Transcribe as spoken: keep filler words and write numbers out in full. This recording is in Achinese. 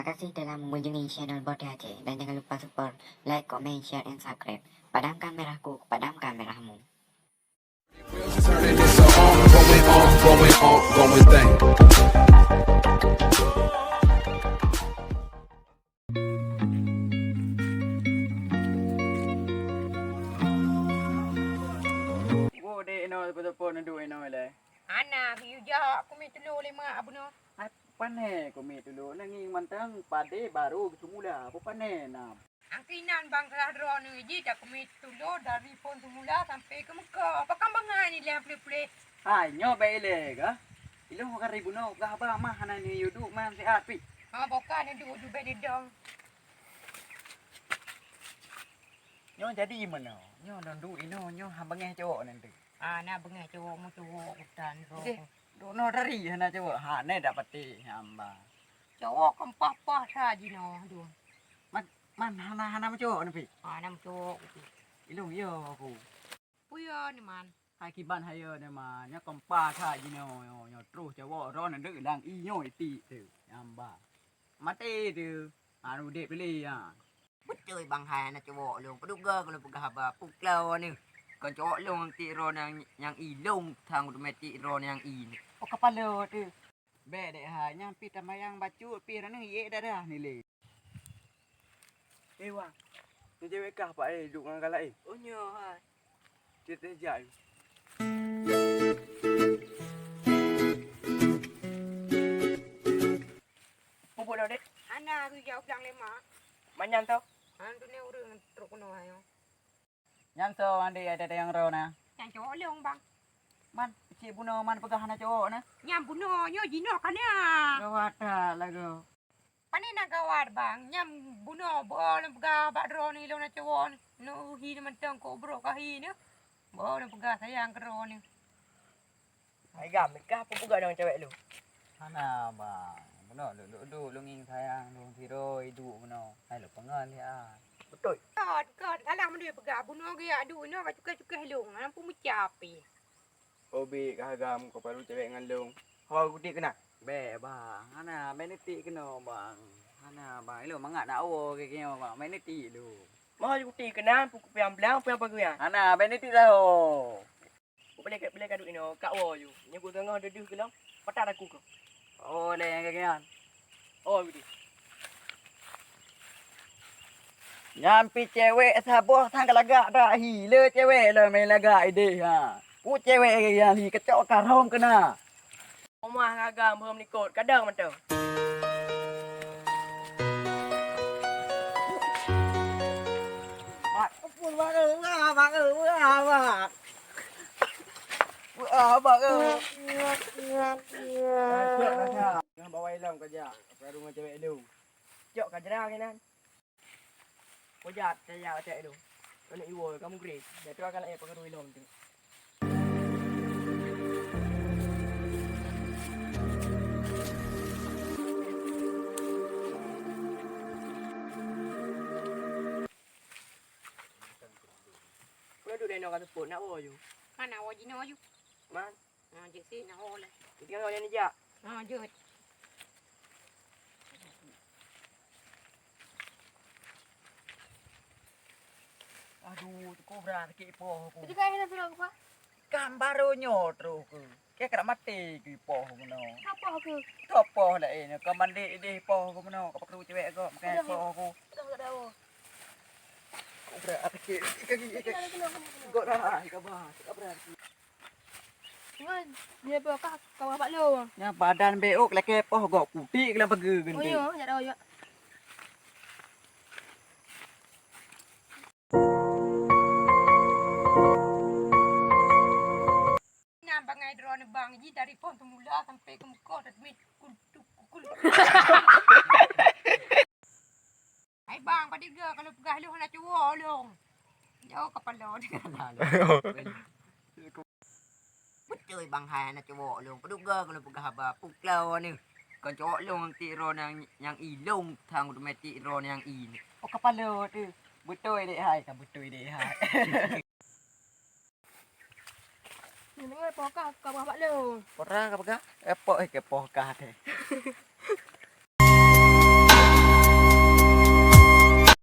Makasih telah mengunjungi channel Bote Aceh dan jangan lupa support, like, comment, share, and subscribe. Padamkan merahku, padamkan merahmu. Wo dek inoe, seupôt-seupôt neuduek inoe ilèe. Hana, geuyue jak keumiet tulo lé mak bunoe. Hai, pane keumiet tulo, neungieng mantong padé barô geuseumula, peue pane na? Angkinan bang salah droeneuh jih dak keumiet tulo dari phon seumula sampai keu meuko. Pakon bangai ni lheueh puléh-puléh. Hai, nyoe bèk ilèe kah? Ilôn ka ribeunoe kah ba mah hana neuyue duek man siat pih. Ha, boka neuduek jubèe neudong. Nyoe jadi meunoe, nyoe lôn duek inoe, nyoe han beungèh cowok nyan teuh. Ah, na beungèh cowok meucowok utan droe. Deh, duek noe tadi hana cowok, hana dak patéh hamba. Cowok keumpak-pak that jinoe dum. Man, man hana, hana meucowok nyan pih? Ah, hana meucowok pih. Ilôn yo aku. Peue yo ni man? Hai kiban hayo ni man, nyoe keumpak that jinoe, nyoe, nyoe troh cowok droeneuh deuk lam ie nyoe itiek teuh, hamba. Maté teuh, han udép lé, ha. Beutôi bang hai aneuk cowok lôn, peuduga keu lôn peugah haba, peue klo nyoe. Kon cowok lôn tiek droeneuh nyang, nyang ie lôn, thang teumé tiek droeneuh nyang ie. Oh, kapalo teuh. Bèk dek hai, nyan pih tamayang bacut pih droeneuh ie darah ni lé. Eh, Wang, nyoe cewek kah pak eh, duek ngon galak eh? Oh, nyoe hai. Cit eh, jak. Bubuk lo, Dek? Hana, aku jak pulang lé mak. Manyan to? Han, tu ni ureueng trok keunoe ayo. Nyan soe Andi ada nyang ro na? Nyan cowok lôn, Bang. Man, cit bunoe man peugah hana cowok na? Nyan bunoe, nyoe jinoe ka na. Gawat that lagoe. Pane na gawat, Bang? Nyan bunoe beu lôn peugah bak droeneuh lôn na cowok, neuhi mantong kok brok kahi nyoe. Beu lôn peugah sayang keu droeneuh. Hai gam, kah peue peugah deungon cewek lu? Hana, Bang. Bunoe lôn duek-duek lôn ngieng sayang lôn sidroe iduek bunoe. Hai lôn peungon siat. Beutôi. Kon, kon, salah meunyoe peugah bunoe geuyak duek inoe ka cukéh-cukéh lôn, hana peue meucap pih. Oh, bèk kah gam, kau paru cewek ngon lôn. Ho, kutiek keunan? Bèk, Bang. Hana, bèk neutiek keunoe, Bang. Hana, Bang. Ilôn mangat nak woe keu nyoe, Bang. Bèk neutiek lôn. Mo kutiek keunan, peue kupiang blang, peue apa geuyan? Hana, bèk neutiek sahoe. Ku pilih, pilih kadu inoe, kak woe ju. Nyoe ku teungoh deuh-deuh keulong, patat aku keuh. Oh, lé nyang keu nyan. Oh, beutôi. Nyan pih cewek saboh sang ka lagak dak hi, le cewek lom nyang lagak idéh ha. Peue cewek nyang hi keucok karhong keunan. Omah agam beumeung likot, kadang mantong. Mak, ampun, Mak, eh, wah, Mak, eh, wah, Mak. Wah, Mak, eh. Nah, siap, nah, siap. Nah, bawa ilong kerja. Baru dengan cewek lu. Cok ka jera keunan. Kujak, kujak, kujak ilong. Keuneuk iwoe, kamu grade. Dak tu akan laén pengaruh ilong tu. Kau duduk dalam kat sepot, nak woe ju. Kan nak woe jinoe ju. Man. Ha, jeuet sit na ho lé. Tinggai ho nyan jak. Ha, jeuet. Aduh, tu kobra sakét poh aku. Itu kan ada sudah apa? Kan baru nyoe terus ke. Kira kena mati ke poh aku meno. Apa aku? Tu poh lain, kau mandi idéh poh aku meno, kau pakai cewek aku, makai poh aku. Sudah tak ada. Kobra sakét kaki. Kena, kena, kena, kena. Gok dah, kau bah, kobra sakét. Ngon, dia bawa kah, kah bak lôn. Nya badan beok lakèe poh gok kutik lam pageue geuntèe. Oh, ya, ya, ya. Nyan bangai droeneuh bang ji dari phon semula sampai ke muka dah mit kul, kul, kul. Hai bang, padahai ka lôn peugah lôn hana cuwoe lôn. Jauh kapala dia. Beutôi bang hai hana cuwoe lôn. Padahai ka lôn peugah haba puklau ni. Kon cuwoe lôn tiek droe nyang, nyang i lôn, thang uteumé tiek droe nyang i. Oh kapala tu. Beutôi dek hai, ka beutôi dek hai. Ni dengar poh kah ka bah bak lôn. Pora ka peugah? Eh, poh, eh, ke poh kah teh.